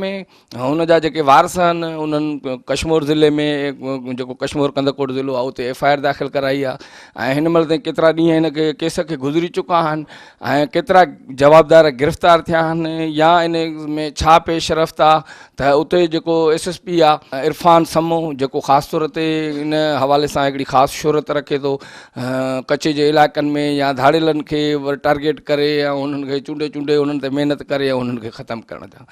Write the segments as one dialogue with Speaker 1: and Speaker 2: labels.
Speaker 1: ۾ هن جا جيڪي وارث آهن انهن ڪشمور ضلعي ۾ جيڪو ڪشمور ڪنڌڪوٽ ضلعو آهي اتي ايف I R داخل ڪرائي آهي ۽ هن مهل تائين ڪيترا ڏينهن هن کي ڪيس کي گذري چڪا آهن ۽ ڪيترا جوابدار گرفتار ٿيا آهن يا ان ۾ ڇا پيش رفت آهي ته اتي جيڪو ايس ايس پي آهي عرفان سمو جيڪو خاص طور تي ان حوالي سان هڪڙي خاص شهرت رکي ٿو ڪچي جي علائقن ۾ يا ڌاڙيلن کي ٽارگيٽ ڪري ۽ انهن کي چونڊي چونڊي انهن تي محنت ڪري ۽ انهن کي ختم ڪرڻ جا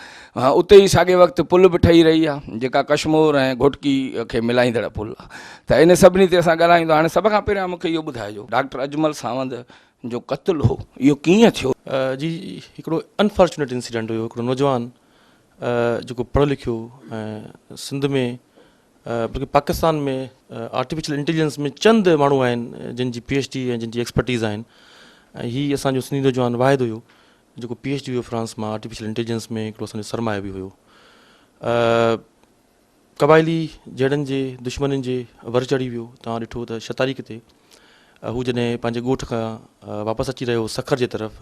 Speaker 1: اتي ئي ساڳئي وقت پل به ٺهي رهي آهي جيڪا ڪشمور ۽ گهوٽڪي کي ملائيندڙ پل آهي ته ان سڀني تي اسان ڳالهايون ٿا هاڻي سڀ کان پهريان مونکي اهو ٻڌائجو ڊاڪٽر اجمل ساوند جو قتل هو اهو ڪيئن ٿيو؟
Speaker 2: جي هڪڙو انفارچونيٽ انسيڊنٽ هيو هڪڙو نوجوان جيڪو پڙهيو لکيو ۽ سنڌ ۾ بلڪه پاڪستان ۾ آرٽيفيشل انٽيليجنس ۾ چند ماڻهو آهن جن جي پي ايڇ ڊي ۽ جن جي ايڪسپرٽيز آهن ۽ هي اسان جو سنڌي نوجوان واحد هيو جيڪو پي ايڇ ڊي هيو فرانس مان آرٽيفيشل انٽيليجنس ۾ هڪڙو اسان جو سرمايو به هيو. قبائلي جهيڙن جي دشمنين جي ور چڙهي ويو. توهان ڏٺو ته ڇهه تاريخ تي هو جڏهن پنهنجي ڳوٺ کان واپس اچي رهيو هو سکر جي طرف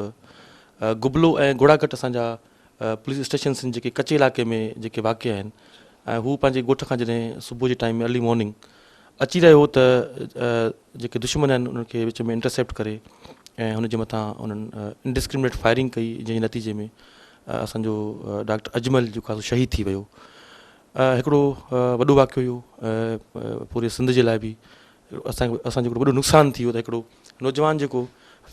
Speaker 2: گبلو ۽ گهوڙاگهٽ اسان جا پوليس اسٽيشنس آهن جيڪي ڪچي علائقي ۾ جيڪي واقع آهن ۽ هو پنهنجي ڳوٺ کان جڏهن صبح جي ٽائيم ۾ ارلي مارننگ اچي رهيو هو ته جيڪي دشمن آهن انهن کي وچ ۾ انٽرسيپٽ ڪري ۽ هن جي مٿان انهن انڊسڪرمنيٽ فائرنگ ڪئي جنهن جي نتيجي ۾ اسان جو ڊاڪٽر اجمل جيڪو آهي شهيد ٿي ويو هڪڙو وڏو واقعو هيو پوري سنڌ جي لاء به اسان اسان جو هڪڙو وڏو نقصان ٿي ويو ته هڪڙو نوجوان جيڪو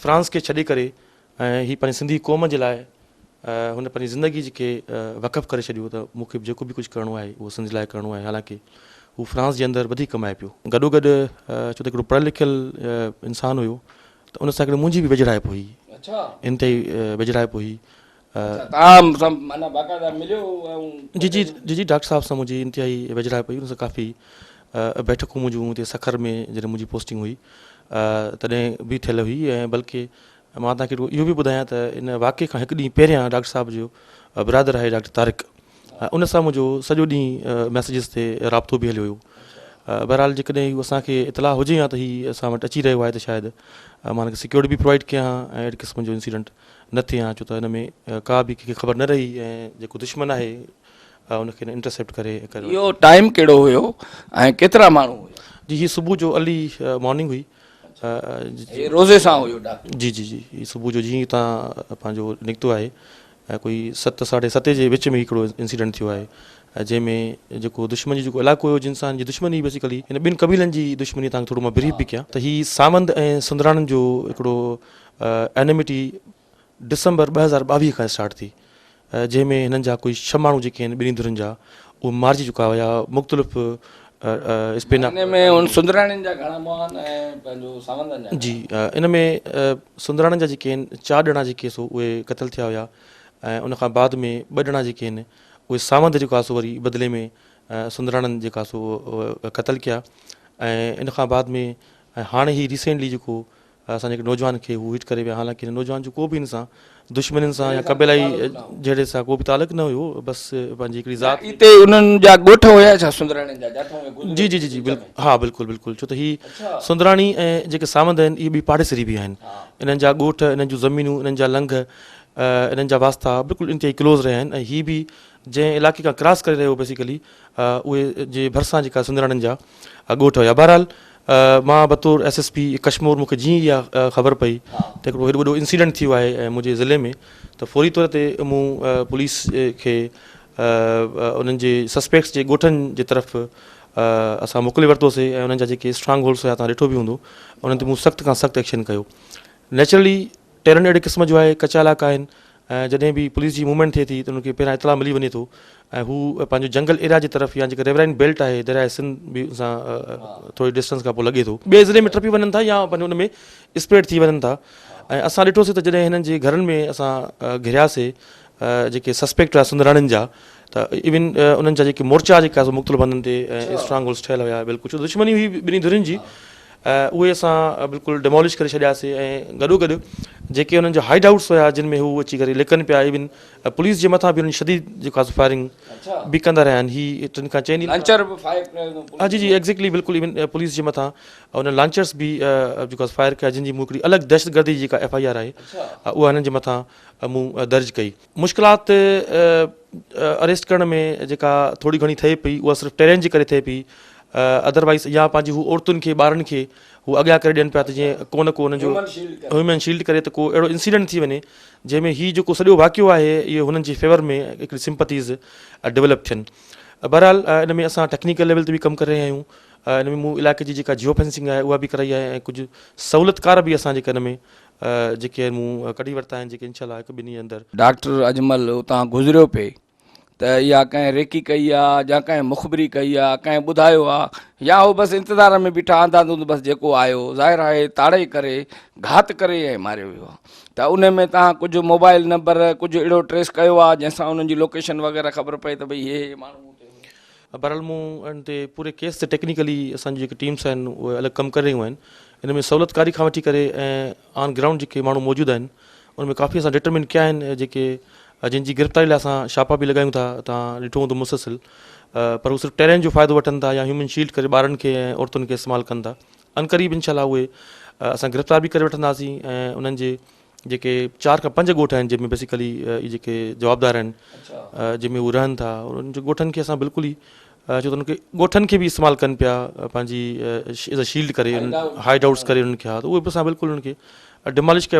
Speaker 2: فرانس کي ڇڏي ڪري ۽ هي پنهنجي سنڌي قوم جي لاء هن پنهنجي زندگي کي وقف ڪري ڇڏيو ته مون کي جيڪو به ڪجهه ڪرڻو آهي اهو سنڌ لاء ڪرڻو آهي حالانڪه هو فرانس جي اندر وڌيڪ ڪمائي پيو گڏوگڏ ڇو ته هڪڙو پڙهيل لکيل انسان هيو ته ان سان هڪڙي منهنجي به ويجهڙائپ هئي انتهائي ويجهڙائپ هئي. جي جي جي جي ڊاڪٽر صاحب سان منهنجي انتهائي ويجهڙائپ هئي ان سان ڪافي بيٺڪون منهنجون هتي سکر ۾ جڏهن منهنجي پوسٽنگ هئي تڏهن به ٿيل هئي ۽ بلڪه مان توهان کي اهو به ٻڌايان ته ان واقعي کان هڪ ڏينهن پهريان ڊاڪٽر صاحب جو برادر آهي ڊاڪٽر طارق ان سان منهنجو سڄو ڏينهن ميسيجز تي رابطو به هليو هيو. بهرحال جيڪڏهن اهو اسان کي اطلاع هجي ها ته هي اسان وٽ اچي رهيو آهي ته شايد مان هن کي سيڪيورٽي به پرووائيڊ ڪيان ها ۽ اهڙي قسم جو انسيڊنٽ نه ٿئي ها ڇو ته ان ۾ ڪا به ڪنهن کي خبر نه رهي ۽ جيڪو دشمن آهي ان کي انٽرسيپٽ ڪري ڪري
Speaker 1: اهو ٽائيم ڪهڙو هيو ۽ ڪيترا ماڻهو هيا؟
Speaker 2: جي هي صبح جو ارلي مارننگ هئي
Speaker 1: هي روزي سان هيو ڊاڪٽر.
Speaker 2: جي جي جي هي صبح جو جيئن هتان پنهنجو نڪتو آهي ۽ ڪوئي ست ساڍي ستين جي وچ ۾ هڪڙو انسيڊنٽ ٿيو آهي جنهن ۾ جيڪو دشمن جو جيڪو علائقو هيو جن سان جي دشمني بيسيڪلي هن ٻن قبيلن جي دشمني تان ٿورو مان بريف به ڪيان ته هي ساوند ۽ سندراڻن جو هڪڙو انيمٽي ڊسمبر 2022 کان اسٽارٽ ٿي جنهن ۾ هنن جا ڪوئي ڇهه ماڻهو جيڪي آهن ٻنهي ڌرين جا اهي مارجي چڪا هيا مختلف اسپين
Speaker 1: ان ۾ هن سندراڻين جا گهڻا مئا آهن ۽ پنهنجو ساوندن جا
Speaker 2: جي ان ۾ سندراڻين جا جيڪي آهن چار ڄڻا جيڪي سو اهي قتل ٿيا هيا ۽ ان کان بعد ۾ ٻه ڄڻا جيڪي آهن اهي ساوند جيڪو آهي سو وري بدلي ۾ سندراڻن جيڪا سو قتل ڪيا ۽ ان کان بعد ۾ هاڻي هي ريسينٽلي جيڪو اسان جي هڪ نوجوان کي هو هٽ ڪري ويا حالانڪه هن نوجوان جو ڪو به هن سان دشمنين سان يا قبيلائي جهيڙي سان ڪو به تعلق نه هيو بس پنهنجي هڪڙي ذات
Speaker 1: اتي انهن جا ڳوٺ هيا ڇا سندراڻين جا جاٿون ۾
Speaker 2: گذريو جي جي جي جي بلڪل ها بلڪل بلڪل ڇو ته هي سندراڻي ۽ جيڪي ساوند آهن اهي ٻي پاڙيسري به آهن انهن جا ڳوٺ انهن جون زمينون انهن جا لنگهه انهن جا واسطا بلڪل انتهائي ڪلوز رهيا آهن ۽ هي به جنهن علائقي کان ڪراس ڪري رهيو هو بيسيڪلي اهي جي ڀرسان جيڪا سندراڻين جا ڳوٺ هيا بهرحال مان بطور ايس ايس پي ڪشمور مون کي جيئن ئي اها خبر پئي ته هڪڙو هيڏو وڏو انسيڊنٽ ٿي ويو آهي منهنجي ضلعي ۾ ته فوري طور تي مون پوليس کي انهن جي سسپيڪٽس جي ڳوٺن جي طرف اسان موڪلي ورتوسي ۽ انهن جا جيڪي اسٽرانگ هولس هيا تان ڏٺو به هوندو انهن تي مون سخت کان سخت ايڪشن ڪيو نيچرلي ٽيرن اهڙي قسم جو آهي ڪچا علائقا آهن ۽ جڏهن به پوليس جي موومينٽ ٿئي ٿي ته انهن کي پهريان اطلاع ملي وڃي ٿو ۽ هو پنهنجو جنگل ايريا جي طرف يا جيڪا ريورائن بيلٽ آهي درياء سنڌ به ان سان ٿوري ڊسٽنس کان پوء لڳي ٿو ٻئي ضلعي ۾ ٽپي وڃن ٿا يا پنهنجو ان ۾ اسپريڊ ٿي وڃن ٿا ۽ اسان ڏٺوسي ته جڏهن هنن جي گهرن ۾ اسان گهرياسي جيڪي سسپيڪٽ هيا سندراڻين جا ته ايون انهن جا جيڪي مورچا جيڪا سو مختلف هنڌن تي اسٽرانگ هولس ٺهيل هيا بلڪل ڇو دشمني هئي ٻنهي ڌرين جي. اهي اسان بلڪل ڊمالش ڪري ڇڏياسي ۽ گڏو گڏ جيڪي انهن جا هائيڊ آئوٽس هيا جن ۾ هو اچي ڪري لڪن پيا ايون پوليس جي مٿان به انهن شديد جيڪو آهي فائرنگ به ڪندا رهيا آهن هي ٽن کان چئن
Speaker 1: لانچر به فائر ڪيو
Speaker 2: ها جي جي ايگزيڪٽلي بلڪل ايون پوليس جي مٿان انهن لانچرس به جيڪو آهي فائر ڪيا جن جي مون هڪڙي الڳ دهشتگردي جي جيڪا ايف I R آهي اها هنن جي مٿان مون درج ڪئي. مشڪلات اريسٽ ڪرڻ ۾ جيڪا ٿوري گهڻي ٿئي پئي اها صرف ٽيرن جي ڪري ٿئي پئي ادروائز يا پنهنجي هو عورتن کي ٻارن کي هو اڳيان ڪري ڏين پيا ته جيئن ڪو نه ڪو انهن جو هيومن شيلڊ ڪري ته ڪو اهڙو انسيڊنٽ ٿي وڃي جنهن ۾ هي جيڪو سڄو واقعو آهي اهو هنن جي فيور ۾ هڪڙي سمپٿيز ڊولپ ٿين. بهرحال ان ۾ اسان ٽيڪنيڪل ليول تي به ڪم ڪري رهيا آهيون ان ۾ مون علائقي جي جيڪا جيو فينسنگ آهي اها به ڪرائي آهي ۽ ڪجهه سهولتڪار به اسان جيڪا ان ۾ جيڪي آهن مون ڪڍي ورتا آهن جيڪي انشاء الله هڪ ٻن ڏينهن اندر.
Speaker 1: ڊاڪٽر اجمل اتان گذريو پئي ته اها ڪنهن ريڪي ڪئي آ يا ڪنهن مخبري ڪئي آ ڪنهن ٻڌايو آ يا هو بس انتظار ۾ بيٺا آندا ته بس جيڪو آيو ظاهر آهي تاڙي ڪري گهات ڪري ۽ ماريو ويو آ ته ان ۾ توهان ڪجهه موبائل نمبر ڪجهه اهڙو ٽريس ڪيو آ جنهن سان انهن جي لوڪيشن وغيره خبر پئي ته ڀئي هي هي ماڻهو اتي هيا.
Speaker 2: بهرحال مون ان تي پوري ڪيس تي ٽيڪنيڪلي اسان جون جيڪي ٽيمس آهن اهي الڳ ڪم ڪري رهيون آهن ان ۾ سهولتڪاري کان وٺي ڪري ۽ آن گرائونڊ جيڪي ماڻهو موجود آهن ان ۾ ڪافي اسان ڊٽرمن ڪيا آهن جيڪي جن جي گرفتاري لاء اسان ڇاپا به لڳايون ٿا تان ڏٺو هوندو مسلسل پر هو صرف ٽيرن جو فائدو وٺن ٿا يا هيومن شيلڊ ڪري ٻارن کي ۽ عورتن کي استعمال ڪن ٿا عنقريب انشاء الله اهي اسان گرفتار به ڪري وٺنداسين ۽ انهن جي جيڪي چار کان پنج ڳوٺ آهن جن ۾ بيسيڪلي اهي جيڪي جوابدار آهن جن ۾ هو رهن ٿا انهن جي ڳوٺن کي اسان بلڪل ئي ڇو ته انهن کي ڳوٺن کي به استعمال ڪن پيا پنهنجي ايز اي شيلڊ ڪري هائيڊ آئوٽس ڪري انهن کي ها ته اهي به اسان بلڪل انهن کي ڊمالش ڪيو.